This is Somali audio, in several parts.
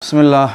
Bismi illaah,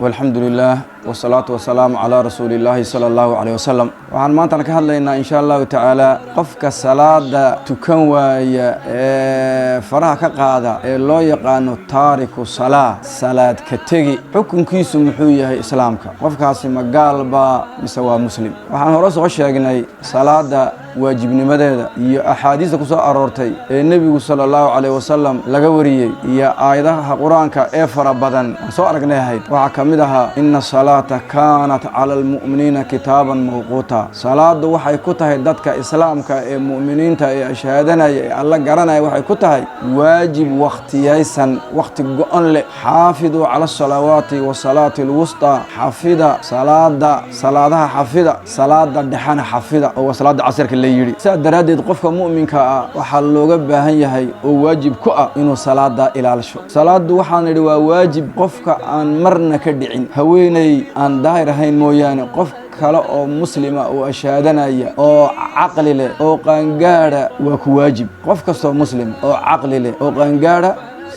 walxamdu lilaah, wasalaatu wasalaamu calaa rasuuli illaahi sala allahu caleyh wasalam. Waxaan maantana ka hadlaynaa, insha Allahu tacaala, qofka salaada tukan waaya ee faraha ka qaada ee loo yaqaano taariku salaa, salaad ka tegi, xukunkiisu muxuu yahay Islaamka? Qofkaasi ma gaal baa mise waa Muslim? Waxaan hore soo sheegnay salaada waajibnimadeeda iyo axaadiista ku soo aroortay ee Nebigu sala allahu calayh wasalam laga wariyey iyo aayadaha Qur-aanka ee fara badan aan soo aragnay ahayd. Waxaa ka mid ahaa: "Ina salaata kaanat cala almu'miniina kitaaban mawquuta." Salaadu waxay ku tahay dadka Islaamka ee mu'miniinta ee ashhaadanaya ee Alla garanaya, waxay ku tahay waajib wakhtiyaysan, wakhti go-on leh. "Xaafiduu cala asalawaati wa salaati alwustaa." Xafida salaada, salaadaha xafida, salaada dhexana xafida, oo waa salaada casarka la yidhi. Sidaa daraaddeed, qofka mu'minka ah waxaa looga baahan yahay oo waajib ku ah inuu salaada ilaalisho. Salaadu, waxaan idhi, waa waajib qofka aan marna ka dhicin, haweeney aan daahir ahayn mooyaane. Qof kale oo Muslima oo ashaadanaya oo caqli leh oo qaangaadha waa ku waajib. Qof kastoo Muslim oo caqli leh oo qaangaadha,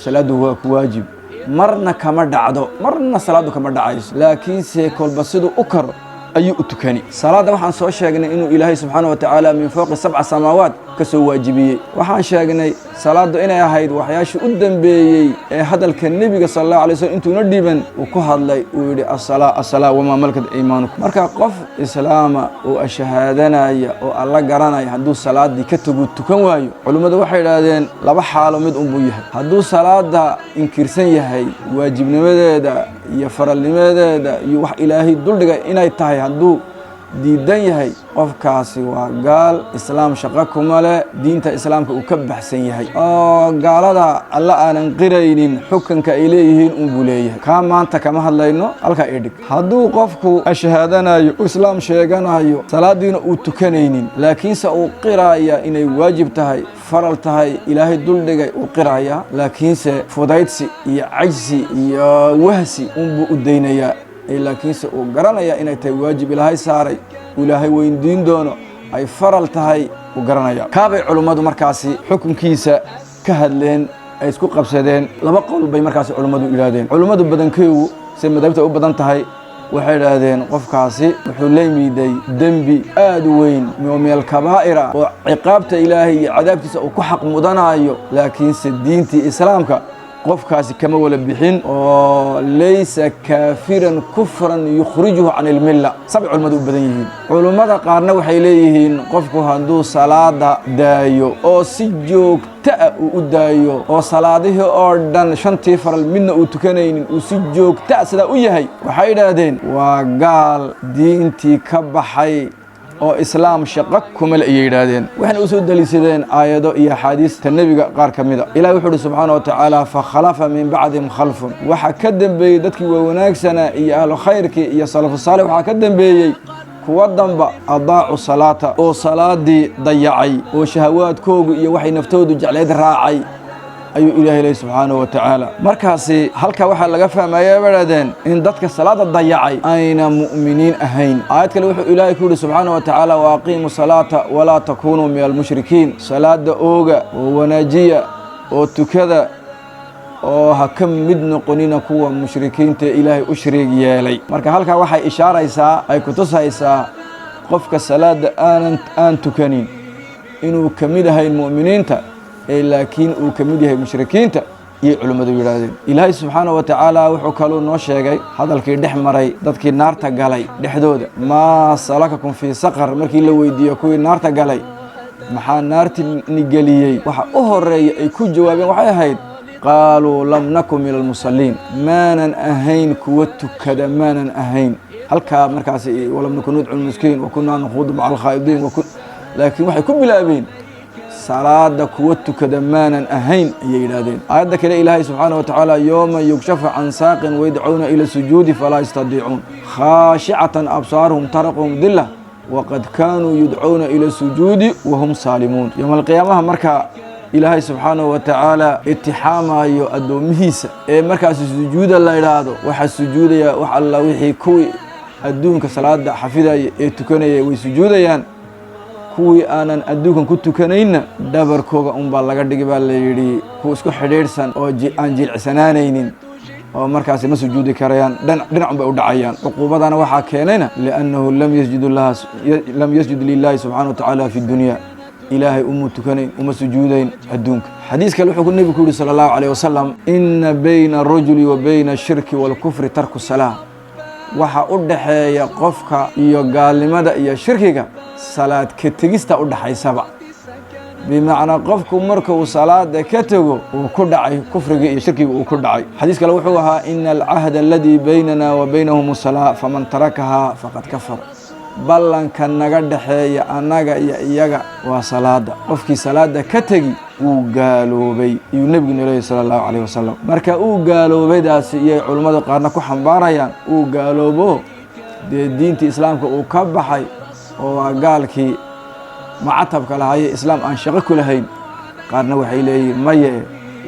salaadu waa ku waajib, marna kama dhacdo, marna salaadu kama dhacayso, laakiinse kolba siduu u karo ayuu u tukani. Salaadda waxaan soo sheegnay inuu Ilaahay subxaana wa tacaala min fowqi sabca samaawaat ka soo waajibiyey. Waxaan sheegnay salaaddu inay ahayd waxyaashii u dambeeyey ee hadalka Nebiga sala Allahu alay slm intuuna dhiban uu ku hadlay, uu yidhi: "Asalaa, asalaa, wamaa malakat aymaanukum." Marka qof Islaama oo ashahaadanaya oo Alla garanaya hadduu salaaddii ka tagu, tukan waayo, culimmadu waxay idhaahdeen laba xaalo mid unbuu yahay. Hadduu salaadda inkirsan yahay, waajibnimadeeda iyo faralnimadeeda iyo wax Ilaahay duldhigay inay tahay hadduu diidan yahay, qofkaasi waa gaal, Islaam shaqo kuma leh, diinta Islaamka uu ka baxsan yahay, oo gaalada Alla aanan qiraynin xukunka ay leeyihiin unbuu leeyahay. Kaa maanta kama hadlayno, halkaa idhig. Hadduu qofku ashahaadanayo, Islaam sheeganayo, salaadiina uu tukanaynin, laakiinse uu qiraya inay waajib tahay, faral tahay, Ilaahay duldhigay uu qiraya, laakiinse fudaydsi iyo cajsi iyo wahsi unbuu u daynayaa, laakiinse uu garanaya inay tahay waajib Ilaahay saaray, uu Ilaahay weyndiin doono, ay faral tahay uu garanaya, kaabay culummadu markaasi xukunkiisa ka hadleen, ay isku qabsadeen. Laba qowl bay markaasi culummadu yidhaahdeen. Culummadu badankeegu, say madaahibta u badan tahay, waxay idhaahdeen qofkaasi wuxuu la yimiday dembi aad u weyn oo min alkabaa'ira oo ciqaabta Ilaahay iyo cadaabtiisa uu ku xaq mudanaayo, laakiinse diintii Islaamka qofkaasi kama wala bixin, oo laysa kaafiran kufran yukhrijuhu can ilmilla, sabay culimmadu u badan yihiin. Culummada qaarna waxay leeyihiin qofku hadduu salaada daayo oo si joogto ah uu u daayo, oo salaadihii oo dhan, shantii faral midna uu tukanaynin, uu si joogto ah sidaa u yahay, waxay idhaahdeen waa gaal diintii ka baxay oo Islaam shaqo kuma le ayay yidhaahdeen. Waxayna u soo deliishadeen aayado iyo axaadiista Nebiga qaar ka mida. Ilahi wuxu uhi subxaana wa tacaala: "Fakhalafa min bacdihim khalfun." Waxaa ka dembeeyey dadkii waa wanaagsanaa iyo ahlu khayrkii iyo salafu saalix, waxaa ka dembeeyey kuwa damba: "Adaacu salaata," oo salaadii dayacay oo shahawaadkoogu iyo waxay naftoodu jecleyd raacay, ayuu Ilahay leey subxaanahu wa tacaala. Markaasi halkaa waxaa laga fahmaya, bay dhahdeen, in dadka salaada dayacay ayna mu'miniin ahayn. Aayad kale wuxuu Ilaahay ku yidhi subxaanahu wa tacaala: "Waaqiimu salaata walaa takuunuu min almushrikiin." Salaada ooga oo wanaajiya oo tukada, oo ha ka mid noqonina kuwa mushrikiinta ee Ilaahay u shariig yeelay. Marka halkaa waxay ishaaraysaa, ay kutusaysaa, qofka salaada aanan aan tukanin inuu ka mid ahayn mu'miniinta ee laakiin uu ka mid yahay mushrikiinta, iyay culimmadu yidhaahdeen. Ilaahay subxaanahu wa tacaala wuxuu kaluu noo sheegay hadalkii dhex maray dadkii naarta galay dhexdooda: "Maa salakakum fii saqar?" Markii la weydiiyo kuwii naarta galay, maxaa naarti geliyey, waxa u horeeya ay ku jawaabeen waxay ahayd: "Qaaluu lam nakun min almusalliin." Maanan ahayn kuwa tukada, maanan ahayn. Halkaa markaas "walam nakun nudcimu miskiin wa kunnaa nakhuudu maca alkhaa'idiin", laakiin waxay ku bilaabeen salaada kuwa tukada maanan ahayn, ayay yidhaahdeen. Aayadda kale Ilaahay subxaana wa tacaala: "Yowma yukshafu can saaqin waydcuuna ila sujuudi falaa yastadiicuun, khaashicatan absaaruhum tarhaquhum dilla, waqad kaanuu yudcuuna ila sujuudi wahum saalimuun." Yowma alqiyaamaha markaa Ilaahay subxaanahu wa tacaala itixaamayo addoomihiisa ee markaasi sujuuda la idhaahdo, waxaa sujuudaya wax alla wixii kuwii adduunka salaada xafidaya ee tukanaya, way sujuudayaan. Kuwii aanan adduunkan ku tukanaynna dhabarkooga unbaa laga dhigi, baa la yidhi, kuwa isku xidhiidhsan oo aan jilicsanaanaynin. Oo markaasi ma sujuudi karayaan, dhinacun bay u dhacayaan. Cuquubadana waxaa keenayna liannahu lam yasjud lilahi subxaana wa tacaala fi dunya, Ilaahay uma tukanayn, uma sujuudayn adduunka. Xadiis kale wuxuu nebigu ku yihi sala Allahu calayh wasalam: "Ina bayna arajuli wa bayna ashirki waalkufri tarku salaa." Waxa u dhaxeeya qofka iyo gaalnimada iyo shirkiga salaad ka tegista u dhaxaysaba. Bimacnaa, qofku markuu salaada ka tego, uu ku dhacay kufriga iyo shirkiga uu ku dhacay. Xadiis kale wuxuu ahaa: "Ina alcahda aladii baynana wa baynahum asalaa, faman tarakahaa faqad kafar." Ballanka naga dhexeeya annaga iyo iyaga waa salaada, qofkii salaada ka tegi wuu gaaloobay, iyuu nebigu naleeyay sala Allahu calayh wasalam. Marka uu gaaloobaydaasi iyay culummada qaarna ku xambaarayaan uu gaaloobo, dee diintii Islaamka uu ka baxay oo waa gaalkii macatabka lahaye, Islaam aan shaqo ku lahayn. Qaarna waxay leeyihin maye,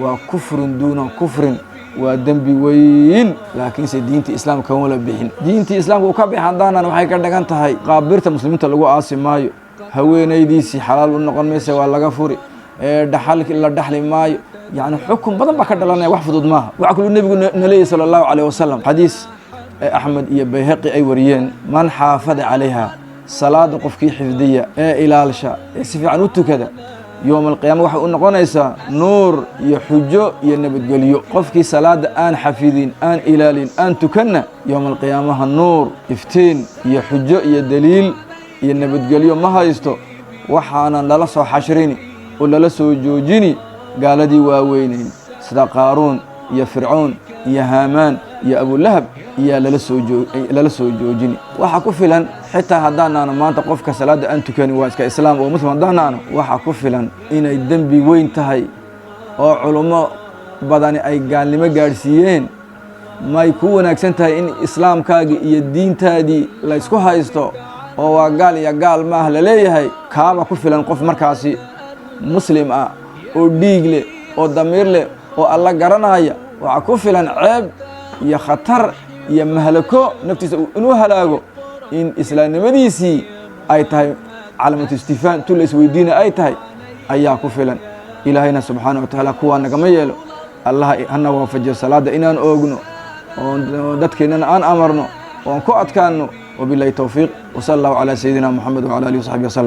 waa kufrun duuna kufrin, waa dembi weyn, laakiinse diinta Islaamka kama la bixin. Diintii Islaamka uu ka bixi haddaanan, waxay ka dhagan tahay qaabirta muslimiinta lagu aasi maayo, haweenaydiisii xalaal u noqon maysa, waa laga furi, dhaxal la dhaxli maayo. Yacni xukun badan baa ka dhalanaya, wax fudud maaha. Waxaa kaluu nebigu naleeyahy sala Allahu calayh wasalam, xadiis Axmed iyo Bayhaqi ay wariyeen: "Man xaafada calayha," salaada qofkii xifdiya ee ilaalsha ee si fiican u tukada, yowma alqiyaama waxay u noqonaysaa nuur iyo xujo iyo nabadgelyo. Qofkii salaada aan xafidin, aan ilaalin, aan tukanna, yowma alqiyaamaha nuur, iftiin iyo xujo iyo daliil iyo nabadgelyo ma haysto. Waxaanan lala soo xashrini oo lala soo joojini gaaladii waaweyneyn sida Qaaruun iyo Fircoon iyo Haamaan iyo Abulahab iyaa lala soo joojini. Waxaa ku filan, xitaa haddaanaano maanta qofka salaadda aan tukanin waa iska Islaam oo Muslim haddaanaano, waxaa ku filan inay dembi weyn tahay oo culummo badani ay gaalnimo gaadhsiiyeen. May ku wanaagsan tahay in Islaamkaagii iyo diintaadii laysku haysto oo waa gaal iyo gaal maah la leeyahay? Kaaba ku filan qof markaasi Muslim ah oo dhiig leh oo damiir leh oo Alla garanaya. Waxaa ku filan ceeb iyo khatar iyo mahlako naftiisa inuu halaago in islaamnimadiisii ay tahay calaamatu istifhaam tu la isweydiina ay tahay ayaa ku filan. Ilaahayna subxaana wa tacaala kuwaa nagama yeelo. Allah hana waafajiyo salaadda inaan oogno oo dadkeennana aan amarno oon ku adkaano. Wabilahi towfiiq, wsala Allahu calaa sayidina Moxamed wcala alihi wasaxbi wasalam.